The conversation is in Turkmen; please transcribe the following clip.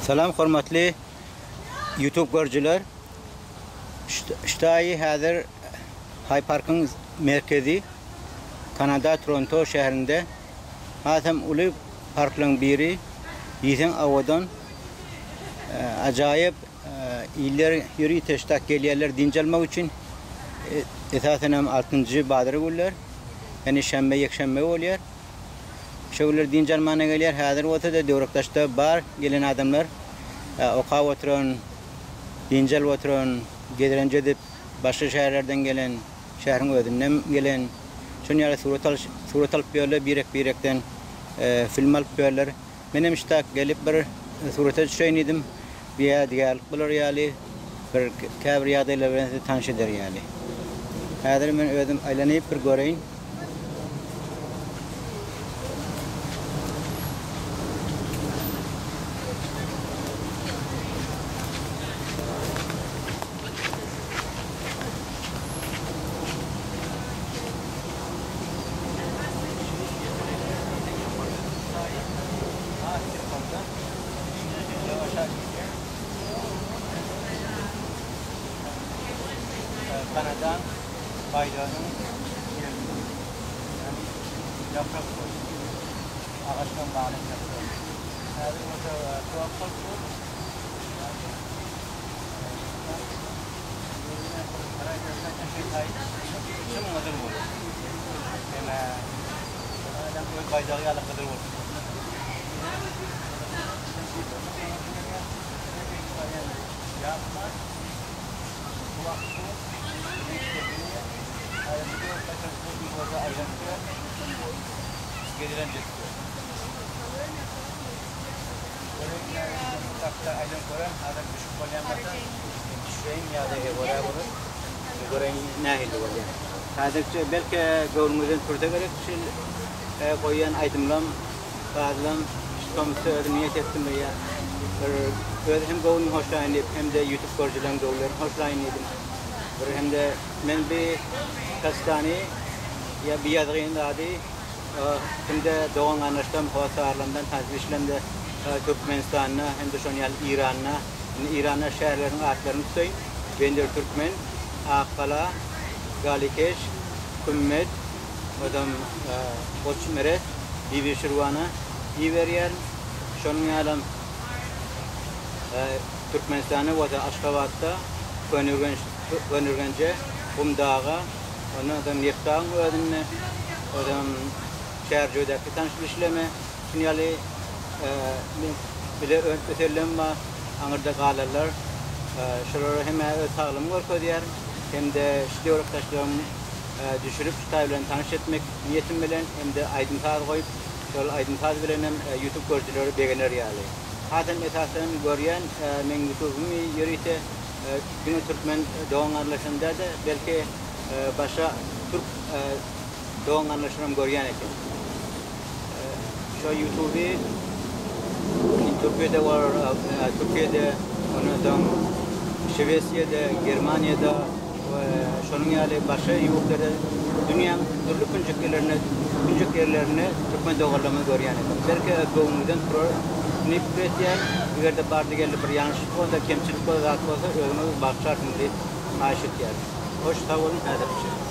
Salam hormatly YouTube görüjiler. Ştaýy häzir Haý Parkyň merkezi Kanada Toronto şäherinde hasam uly parklaryň biri. Diýseň owadan, ajaýyp iller ýörite ştak gelýärler dynç almak üçin. Esasan hem altynjy bazar günler, ýagny şenbe, ýekşenbe bolýar. Şo günler dynç almana gelýär. Häzir bolsa-da Döwrekdaşda bar gelen adamlar okap oturan, dynç alyp oturan, gezelenç edip başga şäherlerden gelen, şäheriň özünden gelen. Şonuň ýaly surat alyş, surat alyp ýörler birek-birekden, film alyp ýörler. Menem ştak gelip bir surata düşeýin diýdim. Bir ýadygärlik bolar ýaly, bir käbir ýagdaýlar bilen sizi tanyş eder ýaly. Häzir men özüm aýlanyp bir göreýin. Kanadan baýdagynyň ýerinde. Ýagny ýaprak goýdy. Agaçdan baglan ýaprak. Häzir bolsa suwap bolup dur. Çym gyzyl bolup. Ýene adam öz baýdagy ýaly gyzyl bolup. Häzirçe belki göwnüňizden tursa gerek şul goýýan aýdymlam sazlam şu tomusda özüm niýet etdim bir bir öz hem göwnüm hoşlaýyn diýip hem-de ýutub görüjileriň göwünlerini hoşlaýyn diýdim. Bir hem-de men bi kastany ýa bi ýazgyn zady hem-de dogan-garyndaşlarym, hossarlarymdan, tanyş-bilişlerimde Türkmenistanda hem-de şonuň ýaly Iranda, indi Iranda şäherleriň atlaryny tutaýyn, Bender Türkmen, Akgala, Galikeş, Kümmet, Ozam Goçmeret, Bibi Şirwana iberýärin. Şonuň ýalam Türkmenistanda bolsa Aşgabatda, Köneürgenç, Köneürgenje, Gumdaga, ondan soň Nebtagyň özünde, ozam Çärjewdäki tanyş-bilişlerime şuny ýaly bile ösenlerem bar, aňyrda galanlar. Şolara hem-ä öz saglygymy görkezýärin, hem-de şu döwrekdaşlarym düşürip şu taý bilen tanyş etmek niýetim bilen hem-de aýdym-saz goýup, şol aýdym-saz bilenem ýutub görüjileri begener ýaly. Hasam esasan görýän meň ýutubymy ýörite diňe türkmen dogan-garyndaşlarym däl-de, belki başga türk dogan-garyndaşlarym görýän eken. Şo ýutuby Türkiýede bar, Türkiýede, ondan soň Şwesiýada, Germaniýada we şonuň ýaly başga ýurtlarda dünýäň dürli künjeklerinde künjek ýerlerinde türkmen doganlarymyz görýän eken. Belki göwnüňizden turar diýip pikir etýän. Eger-de bardy-geldi bir ýalňyşlyk bolsa, kemçilik bolsa, zat bolsa özüňiz bagyşlarsyňyz diýip haýyş etýärin. Hoş sag boluň häzirlikçe.